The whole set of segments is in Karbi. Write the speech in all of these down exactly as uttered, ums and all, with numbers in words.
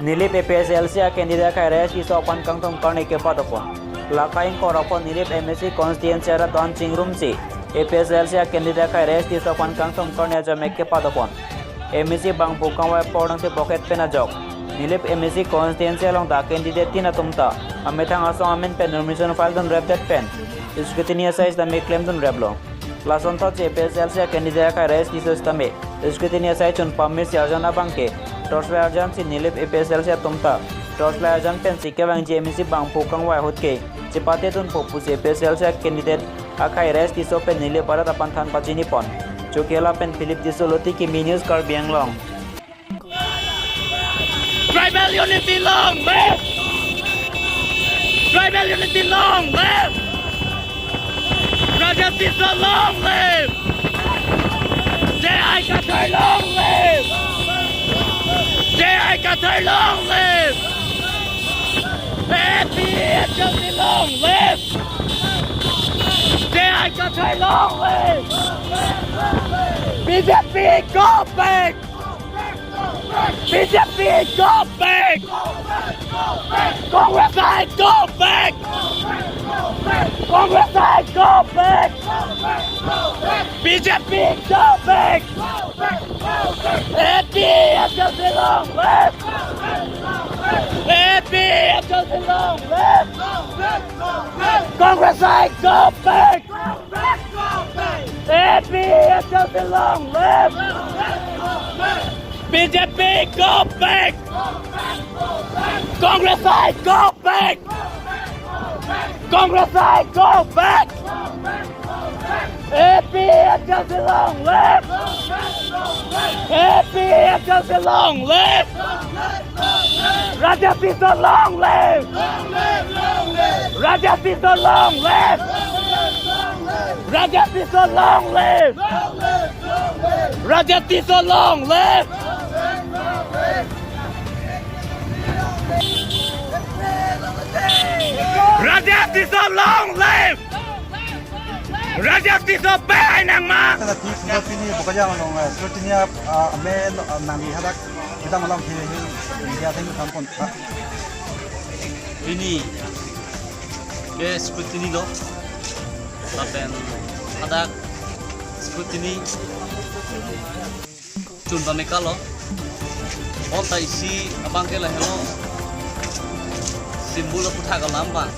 Nilip A P H L C a candidate akhai Rajesh Tisso aphan kangthum karne kepadopon. Laka ingkoi ra pho Nilip M A C constituency arat do-an chingrumsi A P H L C a candidate akhai Rajesh Tisso aphan kangthum karne ajok me kepadopon. M A C bangphu kangvai apor nangthe pocket pen ajok Nilip M A C constituency along ta candidate tin atum ta amethang asong amen pen nomination file dunrepdet pen scrutiny asai sitame klemdunreplo. Lasonthotsi A P H L C a candidate akhai Rajesh Tisso sitame scrutiny asai chun pamesi arjan abangke torchlight arjansi Nilip A P H L C atum ta torchlight arjan pensi kevangji M A C bangphu kangvai ahut ke chepatedunpo pusi A P H L C a candidate akhai Rajesh Tisso pen Nilip arat aphan than pachinipon. Chokila pen Philip Tisso, Loti Kimi News, Karbi Anglong. Tribal unity long live! Tribal unity long live! Rajesh Tisso long live! J I Kathar long live! J I Kathar long live! A P H L C long live! J I Kathar long live! B J P go back! B J P go back! Congress I go back! Congress I go back! B J P go back! A P H L C long live! A P H L C long live! Congress I go back! A P H L C long live! B J P go back! Congress I go back! Congress I go back! A P H L C long live! A P H L C long live! Rajesh Tisso long live! Rajesh Tisso long live! Rajesh Tisso long live! Rajesh Tisso long live! Rajesh Tisso long live! Rajesh Tisso pe ai nangma! Tala ti sudah pini buka jam along, eh, sudah tini, eh, amen, eh, nangli hadak kita malam pini media teng kampon. Pini ke scrutiny lo, lapen hadak scrutiny chun pameka lo. Bonta isi abangke lahelo symbol aphuthak alam abang.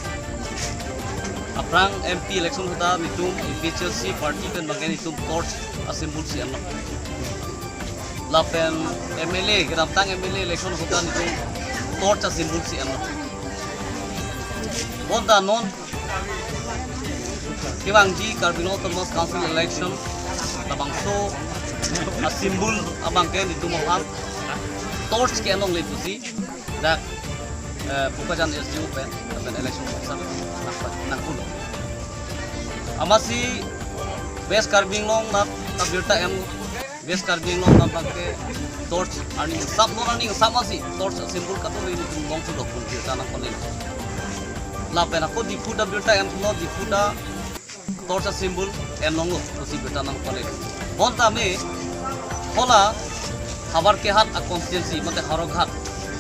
Aphrang M P election ahut ta netum A P H L C party pen abangke netum torch a-symbol si enlo. Lapen M L A, kedamtang M L A election ahut ta netum torch a-symbol si enlo. Bonta non kevangji Karbi Anglong Autonomous Council election labangso a-symbol abangke netum aphan torch ke-en longle pusi dak, eh, Bokajan S D O pen, pen election officer nang, nangpulo. Amatsi West Karbi Anglong nat abirta em West Karbi Anglong nat abangke torch arni sap non arni sap masi torch symbol katu ini tung long sudah pun birta nangpale. Lapen ako Diphu ta birta em lo, Diphu ta torch symbol en longlo pusi birta nangpale. Bonta me hala Havarkehat a-constituency mate Howraghat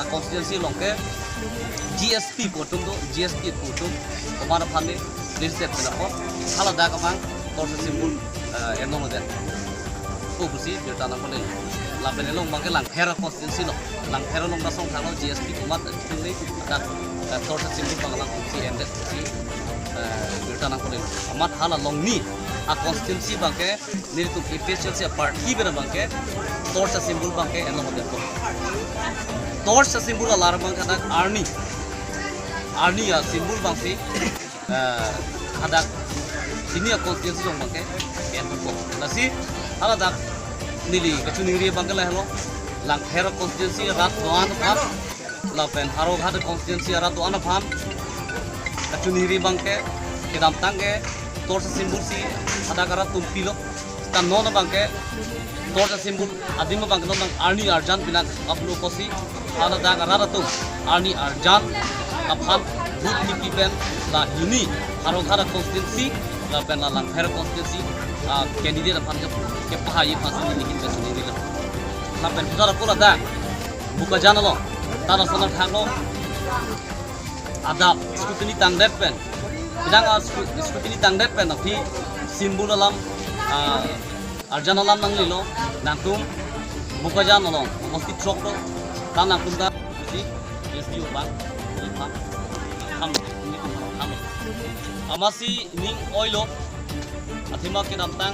a-constituency along ke G S P pu atum do, G S P pu atum komat aphan ne leadership pinapon, hala dak abang torch symbol, eh, en longlo det. Ko pusi birta nangpale. Lapen elong abangke Langpher a-constituency lo. Langpher along ta song thanglo G S P komat, eh, chungle dak, eh, torch symbol abang lang pusi endet pusi, eh, birta nangpale. Amat hala along ni a-constituency abangke netum A P H L C a-party pen abangke torch symbol abangke en longdet. Torch symbol alar abangke dak arni. Arni a-symbol abangsi, eh, hadak sini a-constituency along abangke en po. Lasi hala dak neli kachiningri abangke lahelo. Langpher a-constituency rat do-an aphan, lapen Howraghat a-constituency rat do-an aphan kachiningri abangke kedamtang ke torch symbol si hadak arat atum pilo. Seta non abangke torch symbol adim abangke non abang arni arjan pinang aplo pusi hala dak arat atum arni arjan aphan vote kipi pen la hini Howraghat a-constituency lapen la Langpher a-constituency a-candidate aphan ke, kepahai aphan si neli kin pen neli lo. Lapen putar ako ladak Bokajan along Tara sana thaklo. Adap scrutiny tangdet pen. Bidang a scru-, scrutiny tangdet pen aphi symbol alam, ah, arjan alam nanglelo, nangtum Bokajan along, Bosti throk do, ta nangtum ta, si, S D O abang, neli aphan, ham, neli aphan, ham. Amatsi ning oilo, athema kedamtang,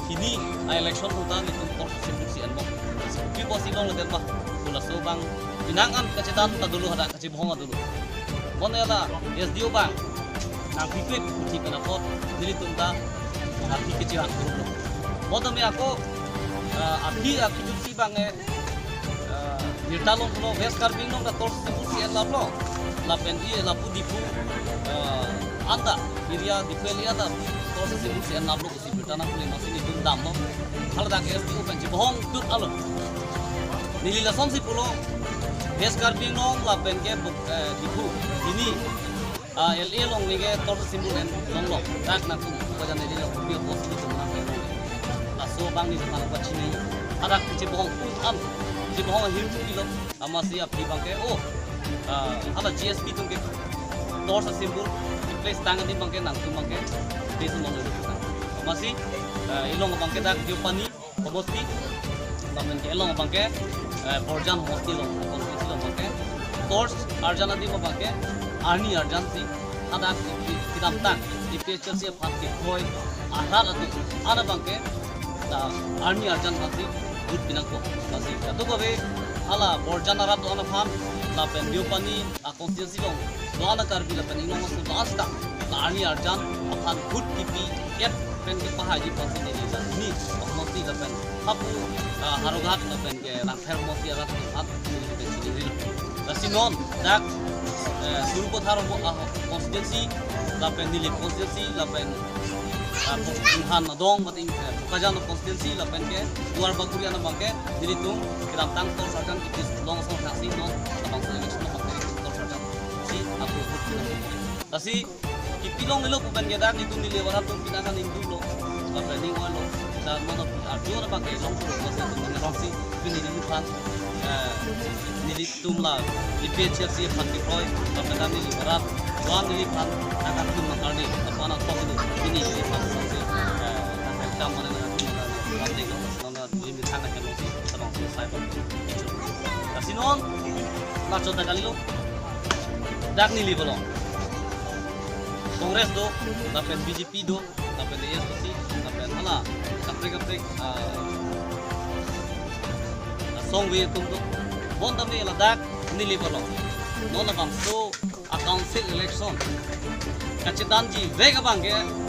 hini, a election ahut ta, nelitum tor symbol si enmo. Pi pusi longledet ma, pu laso abang, pinang an kachedan ta dolo hadak, kachebohong ta dolo. Bonta la S D O abang nangpipik puthi pen apot nelitum ta aphi kachevang kurlo. Bonta me ako, eh, aphi aphi jutsi abang eh, eh, birta longlo West Karbi Anglong ta tor symbol si enlaplo. Lapen i lapu Diphu, eh, anta area Diphu area ta tor symbol si enlaplo. Si birta nangkuli amatsi nelitum damlo. Haladak S D O pen chebohong tut alo. Neli lasonsi pulo. West Karbi Anglong lapen ke Buk-, eh, Diphu. Hini, ah, L A along neli ke tor symbol en longlo. Dak nangtum Bokajan neli lo, kopi apotsi nelitum nangke longlo. Laso abang neli aphan pachini. Hadak chebohong un am. Chebohong ahim chupilo. Amatsi aphi abang ke, oh, ah, hala G S P atum ke tor symbol, replace tang di abang ke nangtum abang ke, di semua lo. Amatsi, ah, ilong abang ke dak Deopani, homosti, lapen ke ilong abang ke, eh, Borjan homosti along, constituency along abang ke, tor arjan adim abang ke, arni arjan si, hadak kedamtang, A P H L C aphan kekroi arat atum, an abang ke, ta arni arjan aphansi vote pinangpo. Amatsi kadokave hala Borjan arat do-an aphan, lapen Deopani a constituency along do-an a Karbi lapen inglong aso do-an sita, ta arni arjan aphan vote kipi-et pen kepahaiji aphansi neli ta ni, amatsi lapen hapu, ah, Howraghat lapen ke Langpher amatsi arat aphan neli ta chinilo. Lasi non dak, eh, Sarupathar, ah, constituency, lapen Nilip constituency, lapen, ah, Bo-, Bunghan adong, mati, eh, Bokajan constituency, lapen ke Duarbagori an abang ke, nelitum kedamtang tor arjan kipi long asong thaksi non, labangso election abang ke tor arjan si ako vote si. Lasi kipi longlelo pu pen ke dak nelitum neli arat atum pinang an ingduklo. Lapen ning oilo. Dan mano arju na abang ke longlo, masi tum neli longsi, pini neliphan, eh, nelitum la A P H L C aphan kekroi, lapen dak neli arat, do-an neliphan nangkangthum nangkarni, lapen anak tok itu, pini neliphan longsi, eh, nangkangthum mane nangkangthum nangkarni, lapen ning longsi, nang na neli mithang nangkangthum longsi, tabang si sai bang. Lasi non, lachot ta kalilo. Dak neli bolong. Congress do, lapen B J P do, lapen A S D C, lapen hala kaprek kaprek, ah, asong ve atum do. Bonta me ladak neli bolong. Non labangso a council election kachedanji vek abang ke